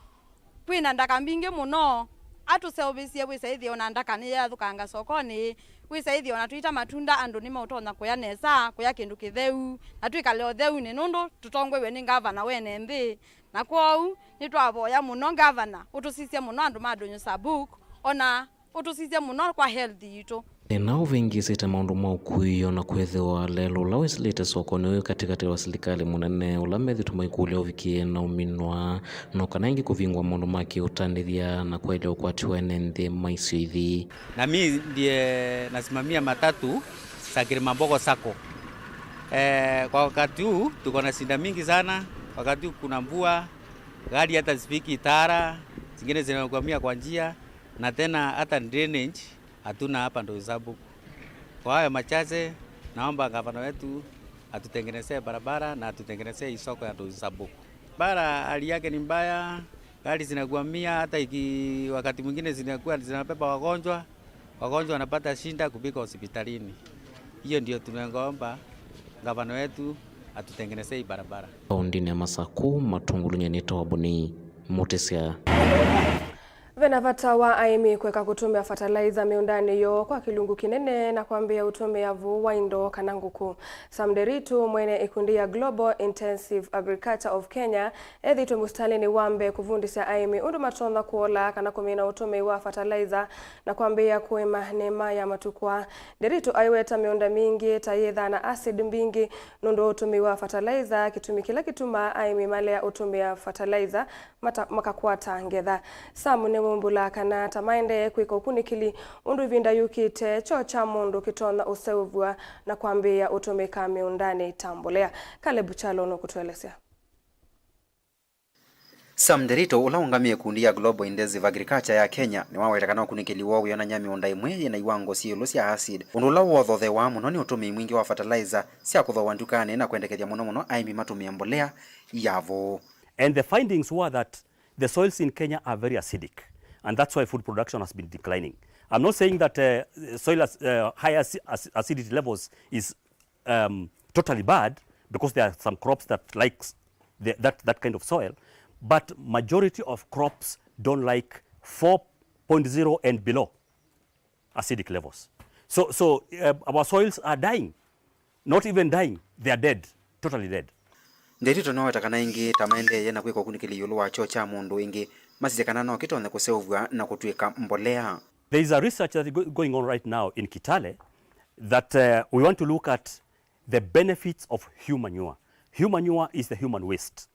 kwĩ na ndaka mbingĩ mũno. Atũseũvĩsye wĩsa ĩthĩe ona ndaka nĩyathũkanga sokonĩ, wĩsa ĩthĩe ona tũita matunda andũ nĩmaũtonya kũya nesa, kũya kĩndũ kĩtheu, na twĩkale ũtheunĩ nũndũ tũtongoew'e nĩ ngavana wene nthĩ. Na kwoou nĩtwavoya mũno ngavana ũtũsisye mũno andũ ma Donyo Sabuk, ona ũtũsisye mũno kwa health yitũ. Thĩna ũvĩngĩĩsĩte maũndũ ma ũkui, o na kwĩthĩwa lelũ ũla wĩsĩlĩte sokonĩ ũyũ katĩkatĩ wa silikalĩ mũnene ũla methĩtwe maikũlya ũvikĩe na ũminwa, no kana ĩngĩ kũvingwa maũndũ ma kĩũtandĩthya na kwaĩlya ũkwati wa ene nthĩ ma isio ithi. Na mi ndiye nasimamia matatu za Kilimambogo Sacco. Eh, kwa wakati huu tuko na shida mingi sana. Wakati huu kuna mvua, gari hata zifiki Itara, zingine zinakwamia kwa njia, na tena hata drainage hatuna hapa Donyo Sabuk. Kwa hayo machache, naomba gavana wetu atutengenezee barabara na atutengenezee hii soko ya Donyo Sabuk. Bara hali yake ni mbaya, gari zinakwamia, hata iki-, wakati mwingine zinakuwa zinabeba wagonjwa, wagonjwa wanapata shida kufika hospitalini. Hiyo ndio tunaomba gavana wetu atutengenezee hii barabara. Kaũntĩnĩ ya Masaku, Matungulu, nyie nĩtawa Boni Mũtĩsya. Ve na vata wa aĩmi kũeka kũtũmĩa fertilizer mĩũndanĩ yoo kwa kĩlungu kĩnene na kwambĩĩa ũtũmĩa vũũ wa indo kana ngũkũ. Sam Nderitu, mwene ĩkundi ya Global Intensive Agriculture of Kenya, ethĩĩtwe mũsitalĩnĩ wa mbee kũvundĩsya aĩmi ũndũ matonya kũola kana kũmina ũtũmĩi wa fertilizer na kwambĩĩa kũĩma nĩma ya matukũ aa. Nderitu aiweta mĩũnda mingĩ ta yĩthaa na acid mbingĩ nũndũ wa ũtũmĩi wa fertilizer, kĩtumi kĩla kĩtumaa aĩmi malea ũtũmĩa fertilizer mata-, makakwata ngetha. Sam nĩwaumbũlaa kana ta maendee kwĩka ũkunĩkĩli ũndũ ĩvinda yũkĩte, kyoo kya mũndũ kĩtonya ũseũvw'a na kwambĩĩa ũtũmĩka mĩũndanĩ ta mbolea. Caleb Kyalo nũkũtũelesya. Sam Nderitu, ũla ũngamĩe ĩkundi ya Global Intensive Agriculture ya Kenya, nĩwaweta kana ũkunĩkĩli woo wĩonany'a mĩũnda ĩmwe yĩ na iwango syĩ ĩũlũ sya acid, ũndũ ũla wothothewaa mũno nĩ ũtũmĩi mwingĩ wa fertilizer sya kũthooa ndukanĩ na kwendekethya mũno mũno aĩmi matũmĩe mbolea ya vũũ. And the findings were that the soils in Kenya are very acidic, and that's why food production has been declining. I'm not saying that, uh, soil ac-, uh, high ac-, ac-, acidity levels is, um, totally bad, because there are some crops that likes the, that, that kind of soil, but majority of crops don't like four point zero and below acidic levels. So, so, uh, our soils are dying. Not even dying, they are dead, totally dead. Nderitu nĩwaweta kana ĩngĩ ta maendeeye na kwĩka ũkunĩkĩli ĩũlũ wa kyoo kya mũndũ, ĩngĩ masisye kana no kĩtonye kũseũvw'a na kũtw'ĩka mbolea. There is a research that is go-, going on right now in Kitale that, uh, we want to look at the benefits of human manure. Human manure is the human waste.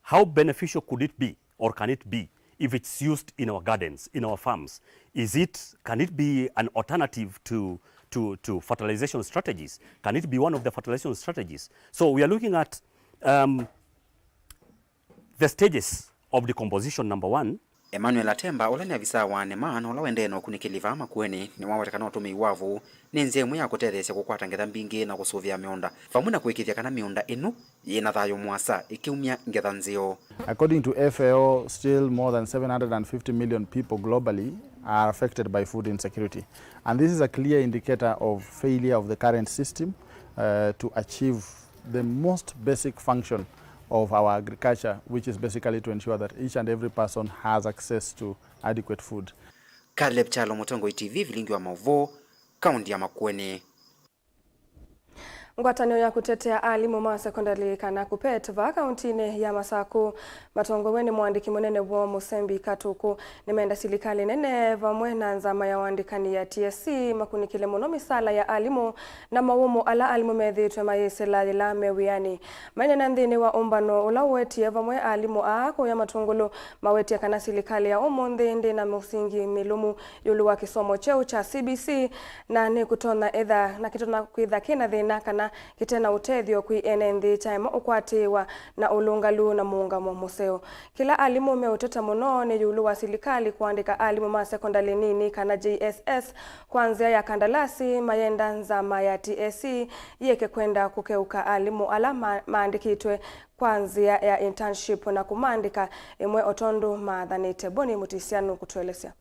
How beneficial could it be, or can it be, if it's used in our gardens, in our farms? Is it, can it be an alternative to, to, to fertilization strategies? Can it be one of the fertilization strategies? So we are looking at, um, the stages of decomposition, number one. Emmanuel Atemba, ũla nĩ avisaa wa nĩma na ũla ũendee na ũkunĩkĩli vaa Makueni, nĩwaweta kana ũtũmĩi wa vũũ nĩ nzĩa ĩmwe ya kũtetheesya kũkwata ngetha mbingĩ na kũsũvĩa mĩũnda, vamwe na kũĩkĩĩthya kana mĩũnda ĩno yĩ na thayũ mũasa ĩkĩumya ngetha nzeo. According to F A O, still more than seven hundred and fifty million people globally are affected by food insecurity. And this is a clear indicator of failure of the current system, uh, to achieve the most basic function of our agriculture, which is basically to ensure that each and every person has access to adequate food. Caleb Kyalo, Mũtongoi T V, vilingi wa maũvoo, kaunti ya Makueni. Ngwatanĩo ya kũtetea alimũ ma sekondalĩ kana KUPPET vaa kauntinĩ ya Masakũ, matongoew'e nĩ mũandĩki mũnene woo Mũsembi Katuku, nĩmenda silikalĩ nene vamwe na nzama ya ũandĩkani ya T S C makunĩkĩle mũno mĩsaala ya alimũ na mawũmũ ala alimũ methĩĩtwe mayĩsĩla yĩla me wĩanĩ. Maineena nthĩnĩ wa ũmbano ũla ũwetie vamwe alimũ aa kũya Matũngũlũ, mawetie kana silikalĩ ya ũmũnthĩ ndĩ na mũsingi mĩlũmu ĩũlũ wa kĩsomo kyeũ kya C B C, na nĩkũtonya ĩtha, na kĩtonya kwĩtha kĩ na thĩna kana kĩte na ũtethyo kwĩ ene nthĩ kyaema ũkwatĩĩwa na ũlũngalu na mũũngamo mũseo. Kĩla alimũ meũteta mũno nĩ ĩũlũ wa silikalĩ kũandĩka alimũ ma sekondalĩ nini kana J S S kwa nzĩa ya kandalasi, mayenda nzama ya T S C yĩeke kwenda kũkeũka alimũ ala ma-, maandĩkĩtwe kwa nzĩa ya internship na kũmaandĩka ĩmwe o tondũ maathanĩte. Boni Mũtisia nũkũtũelesya.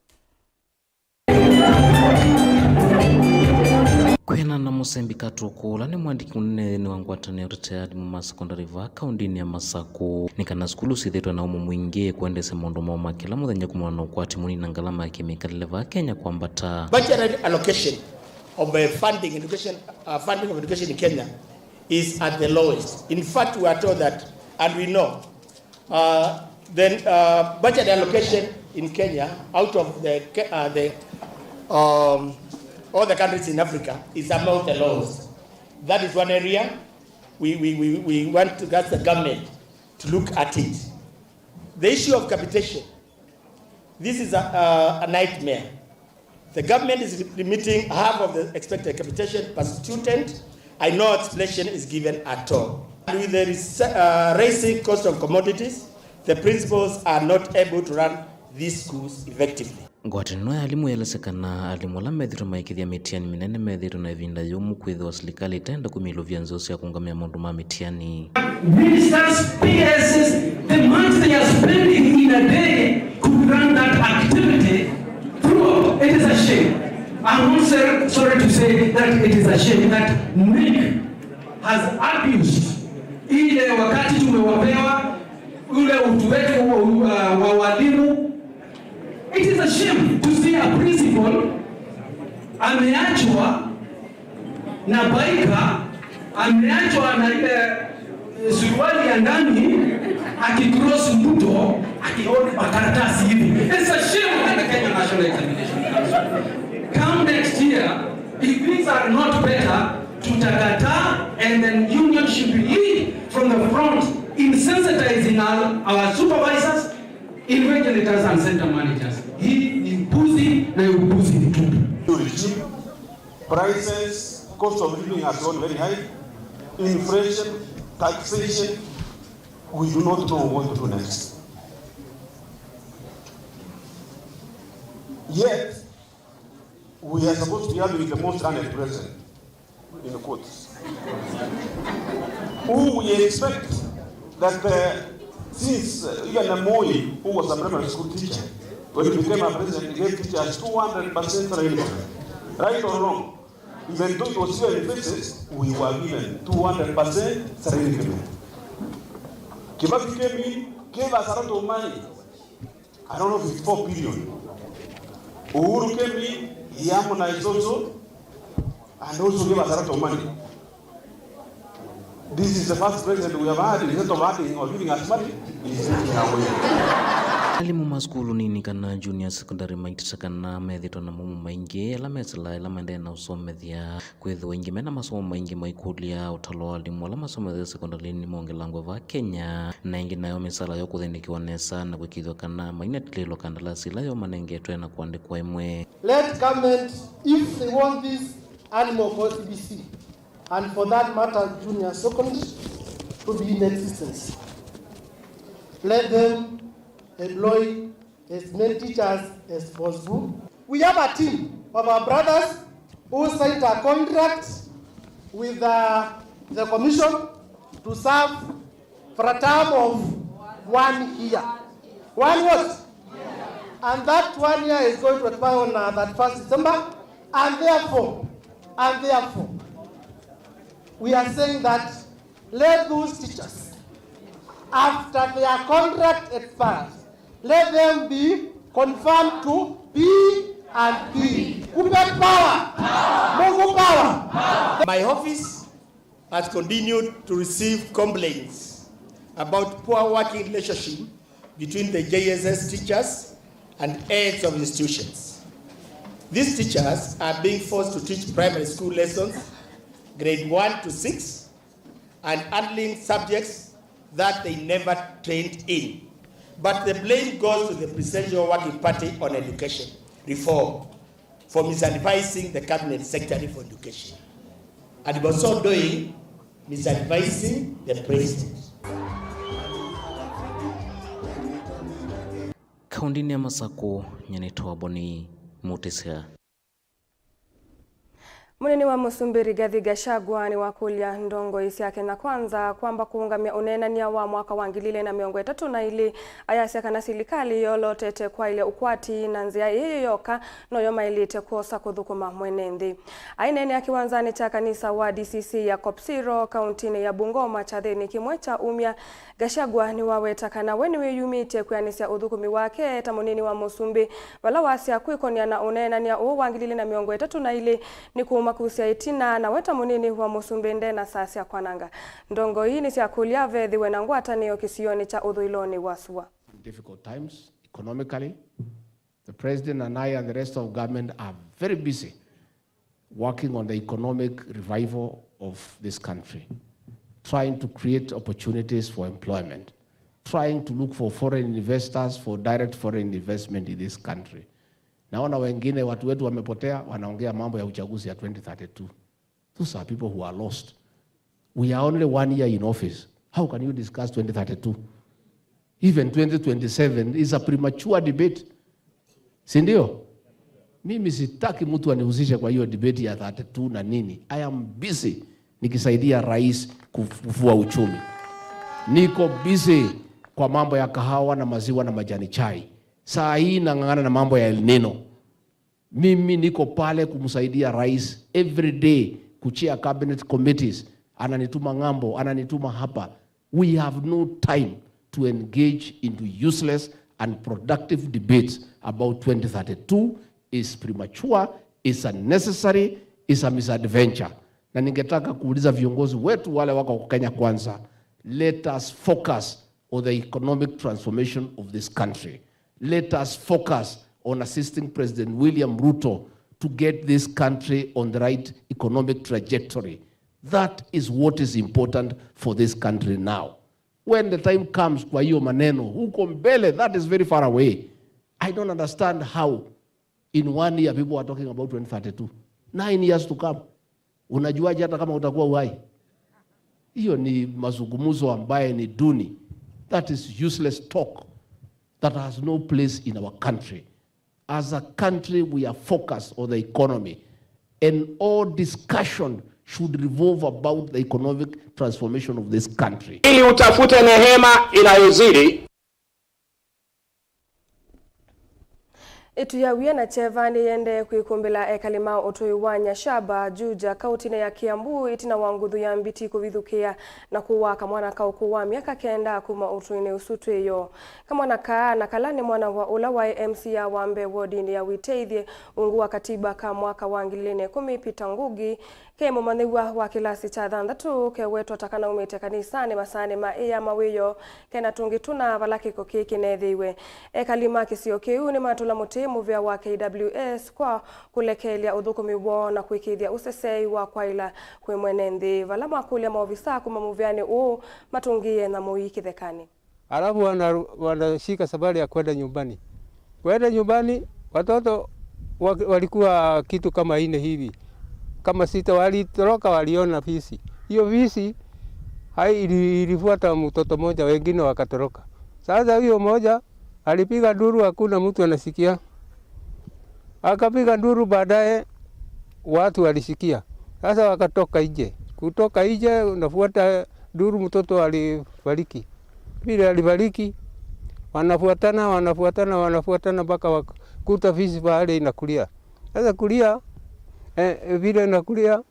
Kwĩanana na Mũsembi Katuku, ũla nĩ mũandĩki mũnene nthĩnĩ wa ngwatanĩo ya ũtetea alimũ ma sekondalĩ vaa kauntinĩ ya Masakũ, nĩ kana sukulu syĩthĩĩtwe na ũmũ mwingĩ kũendeesya maũndũ moo ma kĩla mũthenya kumana na ũkwati mũnini na ngalama ya kĩmĩkalĩle vaa Kenya kwambata. Budgetary allocation of, uh, funding education, uh, funding of education in Kenya is at the lowest. In fact, we are told that, and we know, uh, the, uh, budget allocation in Kenya out of the, uh, the, um, all the countries in Africa is among the lowest. That is one area we, we, we, we want to ask the government to look at it. The issue of capitation, this is a, a, a nightmare. The government is remitting half of the expected capitation per student, and no explanation is given at all. And with the ris-, uh, rising cost of commodities, the principals are not able to run these schools effectively. Ngwatanĩo ya alimũ yelesya kana alimũ ala methĩĩtwe maikĩthya mĩtiani mĩnene methĩĩtwe na ĩvinda yũmũ kwĩthĩwa silikalĩ ĩtenda kũmĩlũvya nzeo sya kũũngamĩa maũndũ ma mĩtiani. Ministers, P Ss, the months they are spending in a day could run that activity throughout. It is a shame. I'm also sorry to say that it is a shame that NEC has abused ile wakati tumewapewa ule utu wetu wa, wa, wa walimu. It is Ameachwa na baika, ameachwa na ile, eh, suruali ya ndani, akicross mto, akiona makaratasi hivi. It's a shame on the Kenya National Examination Council. Come next year, if things are not better, tutakataa, and then union should be lead from the front in sensitizing our, our supervisors, invigilators and center managers. Hii ni upuzi na upuzi mtupu. Prices, cost of living has gone very high. Inflation, taxation, we do not know what to do next. Yet, we are supposed to be having the most learned president, in quotes, who we expect that, uh, since, uh, even Moi, who was a primary school teacher, when he became a president, he gave teachers two hundred percent salary increment. Right or wrong? Even though it was still in phases, we were given two hundred percent salary increment. Kibaki came in, gave us a lot of money. I don't know, fifty-four billion. Uhuru came in, he harmonized also, and also gave us a lot of money. This is the first president we have had, instead of adding or giving us money, he is taking away. Alimũ ma sukulu nini kana junior secondary maitĩte kana methĩtwe na momo maingĩ ala mesĩlaa ĩla maendee na ũsomethya. Kwĩthĩwa aingĩ mena masomo maingĩ maikũlya ũtalo wa alimũ ala masomethete sekondalinĩ mongelangwe vaa Kenya, na ĩngĩ nayo mĩsaala yo kũthĩnĩkĩwa nesa na kwĩkĩĩthw'a kana mainatilĩĩlwa kandalasi ĩla yo manengetwe na kũandĩkwa ĩmwe. Let government, if they want this animal for C B C, and for that matter, junior secondary, to be in existence, let them employ as many teachers as possible. We have a team of our brothers who signed a contract with, uh, the commission to serve for a term of one year. One what? And that one year is going to expire on, uh, thirty-first December, and therefore, and therefore, we are saying that let those teachers, after their contract expires, let them be confirmed to P and P. Kupe power. Mungu power. My office has continued to receive complaints about poor working relationship between the J S S teachers and heads of institutions. These teachers are being forced to teach primary school lessons, grade one to six, and handling subjects that they never trained in. But the blame goes to the presidential working party on education reform for misadvising the cabinet secretary for education, and by so doing, misadvising the president. Kaũndĩnĩ ya Masakũ, nyanĩtwa Boni Mutisya. Mũnini wa Mũsumbĩ Rigathi Gachagua nĩwakũlya ndongoi sya Kenya Kwanza kwamba kũũngamya ũneenany'a wa mwaka wa ngili ilĩ na mĩongo ĩtatũ na ilĩ, ayasya kana silikalĩ yolotete kwaĩlya ũkwati na nzĩa ĩĩ yoka noyo maĩlĩte kwosa kũthũkũma mwene nthĩ. Aineenea kĩwanzanĩ kya kanisa wa D C C ya Kopsiro, kaũntĩnĩ ya Bungoma, kyathĩnĩ kĩmwe kya umya, Gachagua nĩwaweta kana we nĩwĩyumĩtye kwĩanĩsya ũthũkũmi wake ta mũnini wa mũsumbĩ, vala wasya kwĩkonĩa na ũneenany'a ũũ wa ngili ilĩ na mĩongo ĩtatũ na ilĩ nĩ kũũmakusya ĩtina, na we ta mũnini wa mũsumbĩ nde na saa sya kwananga. Ndongoi nĩsyakũlya vethĩwe na ngwatanĩo kĩsionĩ kya ũthũĩlonĩ wa sua. Difficult times economically. The president and I and the rest of government are very busy working on the economic revival of this country, trying to create opportunities for employment, trying to look for foreign investors, for direct foreign investment in this country. Naona wengine, watu wetu wamepotea, wanaongea mambo ya uchaguzi ya twenty thirty-two. Those are people who are lost. We are only one year in office. How can you discuss twenty thirty-two? Even twenty twenty-seven is a premature debate. Si ndio? Mimi sitaki mtu anihusishe kwa hiyo debate ya thirty-two na nini. I am busy nikisaidia rais kufufua uchumi. Niko busy kwa mambo ya kahawa na maziwa na majani chai. Saa hii nang'ang'ana na mambo ya El Nino. Mimi niko pale kumsaidia rais every day, kuchair cabinet committees. Ananituma ng'ambo, ananituma hapa. We have no time to engage into useless and productive debates about twenty thirty-two is premature, is unnecessary, is a misadventure. Na ningetaka kuuliza viongozi wetu wale wako kwa Kenya Kwanza, let us focus on the economic transformation of this country. Let us focus on assisting President William Ruto to get this country on the right economic trajectory. That is what is important for this country now. When the time comes kwa hiyo maneno, huko mbele, that is very far away. I don't understand how in one year people are talking about twenty thirty-two. Nine years to come. Unajuaje hata kama utakuwa uhai? Hiyo ni mazungumzo ambaye ni duni. That is useless talk that has no place in our country. As a country, we are focused on the economy, and all discussion should revolve about the economic transformation of this country. Ili utafute neema inayozidi. Ĩtu ya wia na kyeva nĩyendee kwĩkũmbĩla ekali ma ũtũĩ wa Nyashaba, Juja, kaũtĩnĩ ya Kiambu, ĩtina wa nguthu ya mbiti kũvithũkĩa na kũwaa kamwana ka ũkũũ wa myaka kenda kuma ũtũĩnĩ ũsu twĩyo. Kamwana kaa na kala nĩ mwana wa ũla waĩ M C A wa mbee wodinĩ ya Wĩteithye ungu wa katiba ka mwaka wa ngili ilĩ na ĩkũmi, Peter Ngugi, ke mũmanyĩw'a wa kĩlasi kya thanthatũ, kewetwa ta kanaumĩte kanisanĩ masaanĩ ma ĩa mawĩoo, kena tũngĩ tũna vala kĩko kĩĩ kĩneethĩiwe. Ekali ma kĩsio kĩu nĩmatũla mũtĩ mũvĩa wa K W S kwa kũlekeelya ũthũkũmi woo na kwĩkĩĩthya ũseseei wa kwaĩla kwĩ mwene nthĩ, vala makũlya maovisa kuma mũvĩanĩ ũũ matũngĩĩe nyamũ ii kĩthekanĩ. Alafu wana-, wanashika safari ya kwenda nyumbani. Kwenda nyumbani, watoto wa-, walikuwa kitu kama nne hivi. Kama sita walitoroka, waliona fisi. Hiyo fisi, hai-, ili-, ilifuata mtoto mmoja, wengine wakatoroka. Sasa huyo mmoja alipiga nduru, hakuna mtu anasikia. Akapiga nduru, baadaye watu walisikia. Sasa wakatoka nje. Kutoka nje, unafuata nduru, mtoto alifariki. Vile alifariki, wanafuatana, wanafuatana, wanafuatana mpaka wakuta fisi pahali inakulia. Sasa kulia, eh, vile inakulia,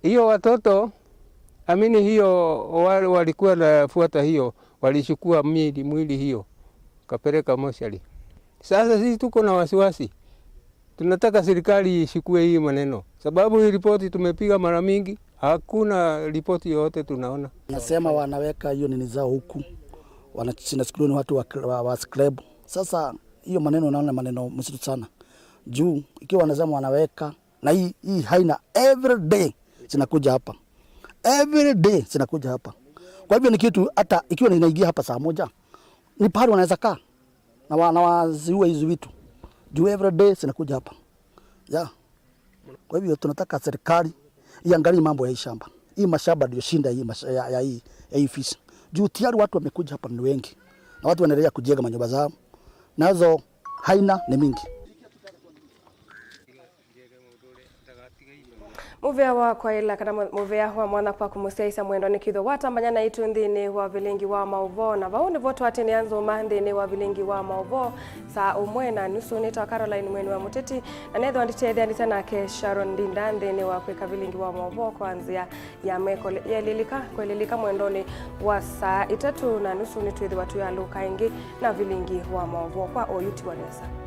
hiyo watoto, amini hiyo, wa-, walikuwa nafuata hiyo, walichukua mili-, mwili hiyo, kapeleka mochari. Sasa sisi tuko na wasiwasi. Tunataka serikali ichukue hii maneno. Sababu hii ripoti tumepiga mara mingi, hakuna ripoti yoyote tunaona. Nasema wanaweka hiyo nini zao huku, wana-, zinachukuliwa ni watu wa, wa, wa scrap. Sasa hiyo maneno naona maneno mzito sana. Juu, ikiwa wanasema wanaweka, na hii, hii haina every day zinakuja hapa. Every day zinakuja hapa. Kwa hivyo ni kitu hata ikiwa ninaingia hapa saa moja, ni pahali wanaweza kaa na wa-, na waziue hizi vitu. Juu every day zinakuja hapa. Yeah. Kwa hivyo tunataka serikali iangalie mambo ya hii shamba. Hii mashamba ndio shinda hii masha-, ya, ya hii, ya hii fisi. Juu tayari watu wamekuja hapa ni wengi. Na watu wanaendelea kujenga manyumba zao. Nazo haina ni mingi. Mũvea wa kwaĩla kana mũ-, mũvea wa mwana kwa kũmũsyaĩsya mwendwa nĩ kĩtho watambany'a naitũ nthĩnĩ wa vilingi wa maũvoo. Na vau nĩvo twatĩnĩa nzũma nthĩnĩ wa vilingi wa maũvoo saa ũmwe na nusu. Nĩtawa Caroline Mweni wa Mũteti, na nethĩwa nditetheanĩsya nake Sharon Ndinda nthĩnĩ wa kwĩka vilingi wa maũvoo kwa nzĩa ya meko. Yelilika, kwelilika mwendonĩ wa saa itatũ na nusu nĩtwĩthĩwa tũyalũka ĩngĩ na vilingi wa maũvoo kwa oyu ti wa nesa.